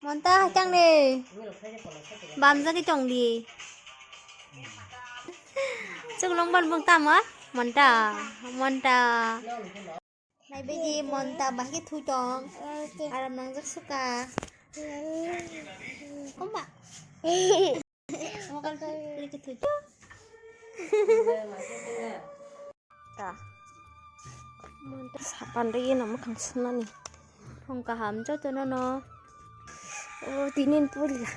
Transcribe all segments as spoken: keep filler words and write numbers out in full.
Monta hai tang de. Bam jagi tong di. Chuklong ban bung tamo? Monta. Monta. Nai begi monta bahai khe thui tong. Aram nangjak suka. Koma. Mokol khe thui tong. Ta. Monta sapan de yeno mukhang sunani. Phung kaham joto no no. O tinin pulia.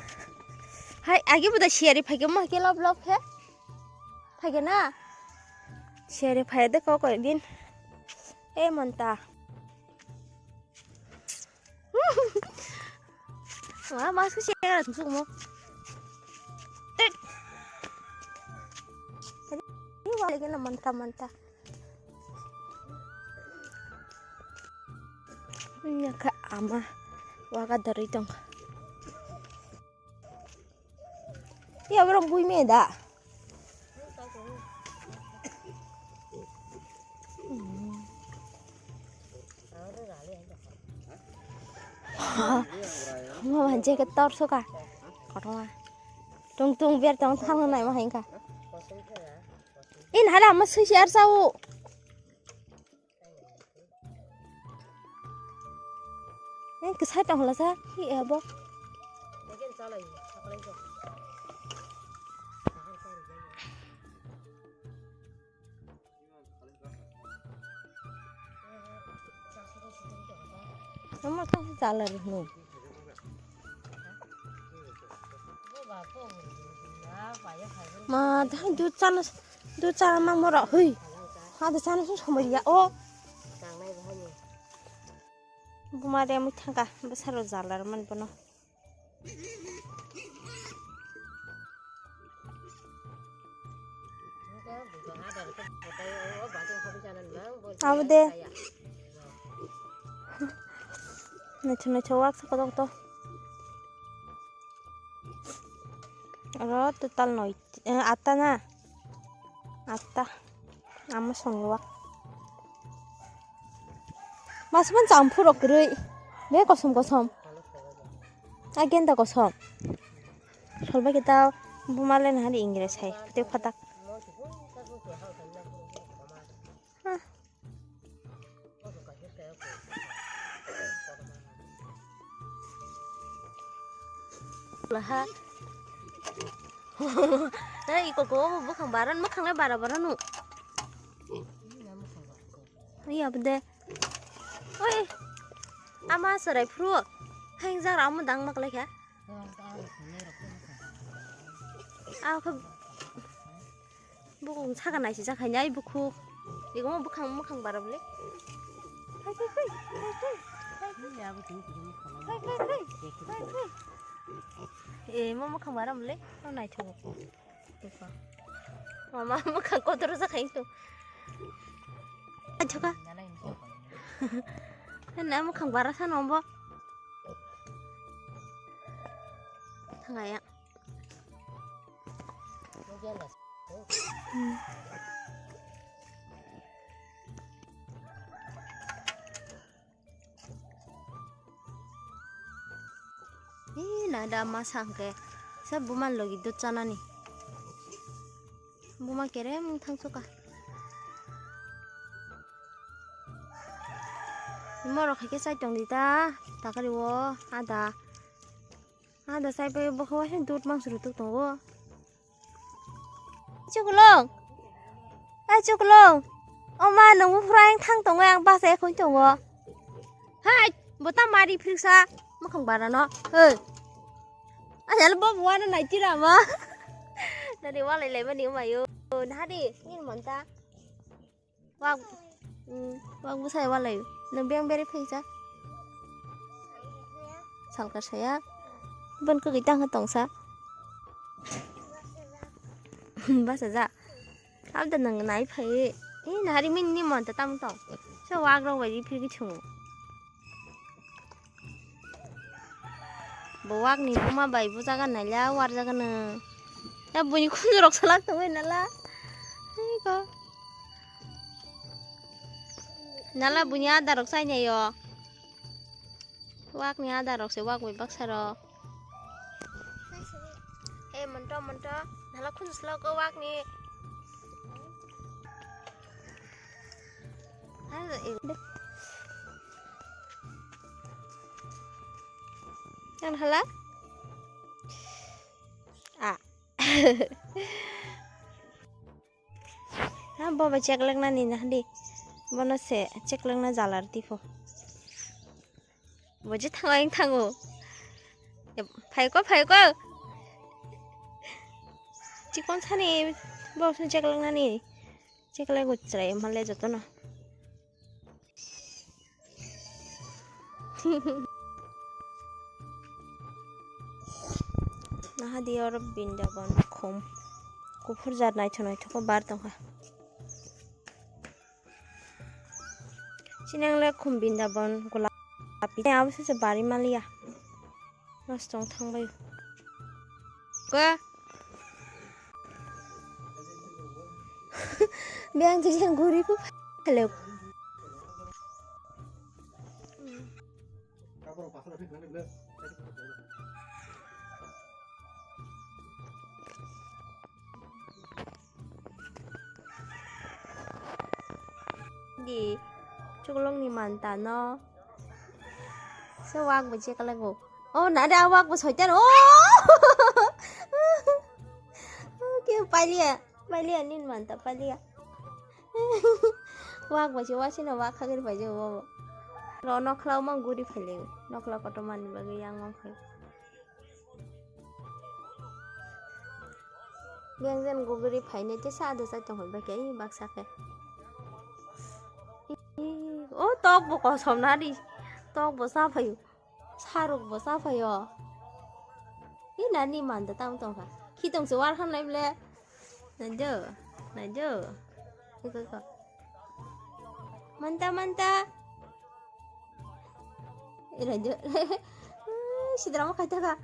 Hai agi buda siari phai khe mo ke lop lop khe. Phai khe na. Siari phai de ko ko din. E monta. Wah, mas ke siapa langsung mau. Tet. Ini balik na mantap mantap. Ini ke ama waga dari tong. Ya, bro, bui me da. Mama jacket tor suka. Kotoma. Tung tung biar tong thang nai ma hengka. In hala ma sui siar sau. Eh, kesai tong hala sa. Hi ebo. Nama kan jalan nu. Ma, dah dud chana, dud chana ma mora hui. Ha, dud chana sung somoi ya o. Buma de mui thangka, besaro jalar man bono. Abo de. Naitho naitho wak sa kotor to. Aro total noi, eh, atta na. Atta. Ama songwak. Masman champhurok kwrwi. Be kosom kosom. A genda kosom. Solba kita bumale nahari ingre sai. Te khatak. Ah. Laha. Hei, koko, bukhang baran, bukhang le bara bara nu. Iya, bede. Oi, ama sarai phuru. Heng jara ama dang mak lekha. Ako. Bukung saka naisijak hai nai bukhuk. Ego mo bukhang mukhang bara bole. Hai, hai, hai, hai, hai. Hai, hai, hai. Hai, hai, hai. E, mo mukhang bara bole. O naithogo. Tokha. Mama mukhang kotor jak hai to. Naithoka. Na mukhang bara sano bo. Thangaya. Ih, nada masa hwnkhe. Sa buman logi dud chanani. Buma kerem thangsuka. Morok hai khe chai tong di ta, takari o ada. Ada chai pai bokhe waisa dud mangsa rw tuk tongo. Chuklung. Ai chuklung. O ma, nwng buphuru ayang thang tongo, ang bachai khon tongo. Hai, bo ta mari phirsa. Mukhang bara no. Hei. Ai, bo bo ano nai tira ma. Nani walai lai mani umayo. Nahadi, nini monta. Wak, mm, wak bwsai walai. Nwng beng beri phaisa. Salka saya. Ban kwgwi tangkha tongsa. Basa ja. Abda nwng nai phai. Eh, nahari mini ni monta tam tong. Sa wak rok bai phirgi chungo. Bo wak ni buma bai bujaga naila warjaga no. Ya buini khunju rok salak tongwi nala. Ego. Nala buini ada rok chai nai o. Wakni ada rok se wak bai baksa rok. Hey, monto, monto. Nala khun slok o wakni. Yang hala? Ah. Ha, bobo cheklek nani na di. Bono se cheklek na jalar tipo. Bo je thango, ang thango. Phaiko, phaiko. Chikon sani, bo sani cheklek nani. Cheklek uchrai male jotono. Naha di oro Brindaban khum. Kuphur jat naithok naithok bar tongkha. Chinang le khum Brindaban golapi. Abo se bari maliya. Nosto wng thangbai. Ka? Biyang twi yang guri phu phalok. Di, chuklok ni manta no. Se wak bo cheklego. Oh, nare a wak bo soitan. Oh! Ke pailia, pailia nin manta pailia. Wak bo se wasino wak khagir paijak bo. Ro nokhlao mang guri phailego. Nokhlao kotor mani bagwi yang wng khe. Bengjen guguri phainai tei sa da chai tongkha bai khe, ih, baksa khe. Ih, o tok bo kosom na di. Tok bo sa phaio. Saruk bo sa phaio. Ih, nani manda tang tongkha. Khitong se war khan lai ble. Naido, naido. Iko, iko. Manta, manta. Ih, naido. Sidra mo khai thaka.